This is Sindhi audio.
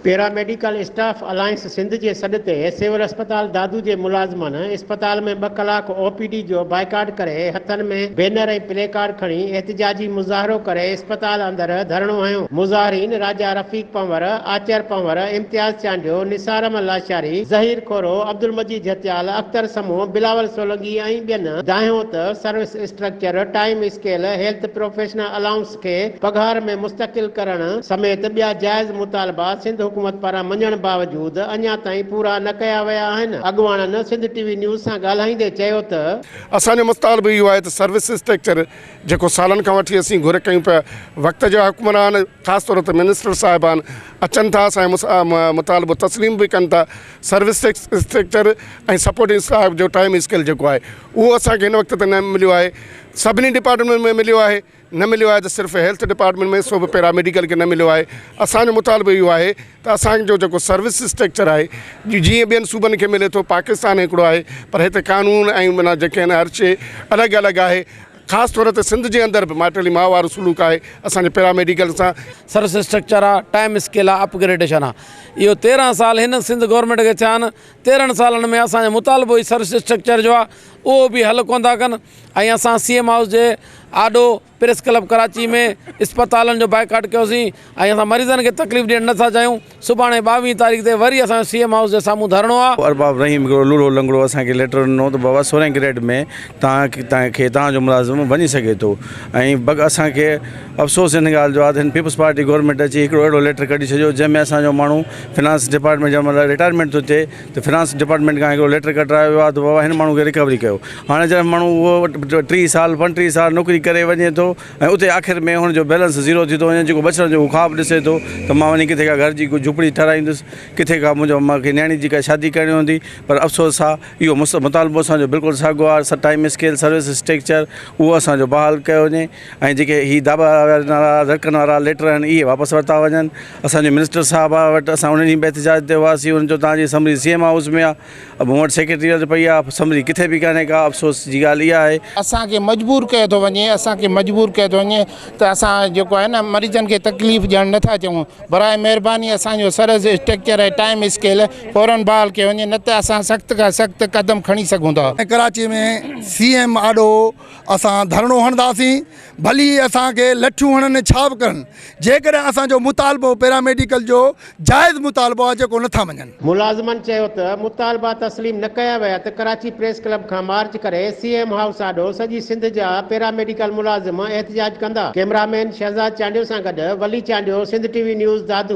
پيراميڊيڪل اسٽاف الائنس سنڌ جي سڏ تي سول اسپتال دادو جي ملازمن اسپتال ۾ ٻه ڪلاڪ او پي ڊي جو بائيڪاٽ ڪري هٿن ۾ بينر ۽ پلي ڪارڊ کڻي احتجاجي مظاهرو ڪري اسپتال اندر ڌرڻو هنيو. مظاهرين راجا رفيق پنهور، آچر پنهور، امتياز چانڊيو، نثار احمد لاشاري، ظهير کورو، عبدالمجيد جهتيال، اختر سمون، بلاول سولنگي ۽ ٻين دانهيو ته service structure, time scale, health professional allowance کي پگهار ۾ مستقل ڪرڻ سميت ٻيا جائز مطالبا سنڌ حڪومت پاران مڃڻ باوجود اڃا تائين پورا نه ڪيا ويا آهن. اڳواڻن سنڌ ٽي وي نيوز سان ڳالهائيندي چيو ته. اسان جو مطالبو اهو آهي ته سروس اسٽرڪچر جيڪو سالن کان وٺي اسين گهر ڪيون پيا وقت جا حڪمران خاص طور تي منسٽر صاحبان اچن ٿا اسان جو مطالبو تسليم به ڪن ٿا سروس اسٽرڪچر ۽ سپورٽنگ اسٽاف جو ٽائيم اسڪيل جيڪو آهي اهو اسان کي هن وقت تائين نه مليو آهي سڀني ڊپارٽمينٽ ۾ مليو آهي نه مليو آهي ته صرف هيلٿ ڊپارٽمينٽ ۾ سو به پيرا ميڊيڪل کي نه مليو آهي اسان جو مطالبو اهو آهي ته اسان جو جيڪو سروس اسٽرڪچر آهي جيئن ٻين صوبن کي ملي ٿو پاڪستان هڪڙو آهي پر هتي قانون ۽ معنيٰ جيڪي آهن هر شي الڳ الڳ آهي خاص طور تي سنڌ جي اندر به ماٽيلي ماء وارو سلوڪ آهي اسان جي پيرا ميڊيڪل سان. سروس اسٽرڪچر آ ٽائيم اسڪيل آ اپ گريڊيشن آ اهو 13 سال هن سنڌ گورنمينٽ کي ٿيا آهن 13 سالن ۾ اسان جو مطالبو ئي سروس اسٽرڪچر جو آ اهو به حل ڪونه ٿا ڪن ۽ اسان سي ايم هائوس جي آڏو پريس ڪلب ڪراچي ۾ اسپتالن جو بائيڪاٽ ڪيوسين ۽ اسان مريضن کي تڪليف ڏيڻ نٿا چاهيون سڀاڻي 22 تاريخ تي وري اسان جو سي ايم هائوس جي سامهون ڌرڻو آ. ارباب رحيم هڪڙو لوڙهو لنگڙو اسان کي ليٽر ڏنو ته بابا سورهين گريڊ ۾ توهان کي توهان جو ملازم وڃي سگهي ٿو ۽ بگ اسان کي افسوس ان ڳالهه جو آهي ته هن پيپلز پارٽي گورنمينٽ اچي هڪڙو اهڙو ليٽر ڪڍي ڇڏيو جنهن ۾ اسان جو ماڻهو فنانس ڊپارٽمينٽ جنهن مهل رٽائرمينٽ ٿو ٿئي ته فنانس ڊپارٽمينٽ کان هڪڙو ليٽر ڪڍرايو ويو آهي ته بابا هن ماڻهو کي رڪوري ڪيو هاڻي جڏهن ماڻهو اهو 30 سال 35 سال نوڪري ڪري وڃي ٿو ۽ اتي آخر ۾ هن جو بيلنس زيرو ٿي ٿو وڃي جيڪو ٻچڙن جو هو خواب ڏسي ٿو ته مان وڃي ڪٿي ڪا گهر جي ڪو جهوپڙي ٺهرائيندس ڪٿي ڪا منهنجو مان کي نياڻي جي ڪا شادي ڪرڻي هوندي پر افسوس آهي اهو مطالبو اسان جو بلڪل ساڳيو آهي ٽائيم اسڪيل سروس اسٽرڪچر اهو اسان جو بحال ڪيو وڃي ۽ جيڪي هي داٻا وارا رڙڪن وارا ليٽر آهن اهي واپس ورتا وڃن اسان جو منسٽر صاحب وٽ اسان ان ڏينهن به احتجاج تي هئاسين انهن چيو توهان جي سمري سي ايم هائوس ۾ آهي مون وٽ سيڪريٽري وٽ پئي آهي سمري ڪٿي به ڪانهي ڪا افسوس جي ڳالهه اها آهي. اسان کي مجبور ڪيو ٿو وڃي اسان کي مجبور ڪيو ٿو وڃي ته اسان جيڪو آهي نه مريضن کي تڪليف ڏيڻ نٿا چاهيون براء مهرباني اسان جو سروس اسٽرڪچر ۽ ٽائيم اسڪيل فورن بحال ڪيو وڃي نه ته اسان سخت کان سخت قدم کڻي سگهون ٿا. ڪراچي ۾ سي ايم آڏو اسان ڌرڻو هڻنداسين ڀلي اسان کي لٺيون هڻن ڇا به ڪرن جيڪڏهن اسان جو مطالبو پيراميڊيڪل جو جائز مطالبو آهي جيڪو نٿا مڃن. ملازمن چيو ته مطالبا تسليم نه ڪيا ويا ته ڪراچي پريس ڪلب کان مارچ ڪري سي ايم هائوس آڏو سڄي سنڌ جا پيراميڊيڪل ملازم احتجاج ڪندا. ڪئميرامين شهزاد چانڊيو سان گڏ Wali Chandio, Sindh T V news, Dadu.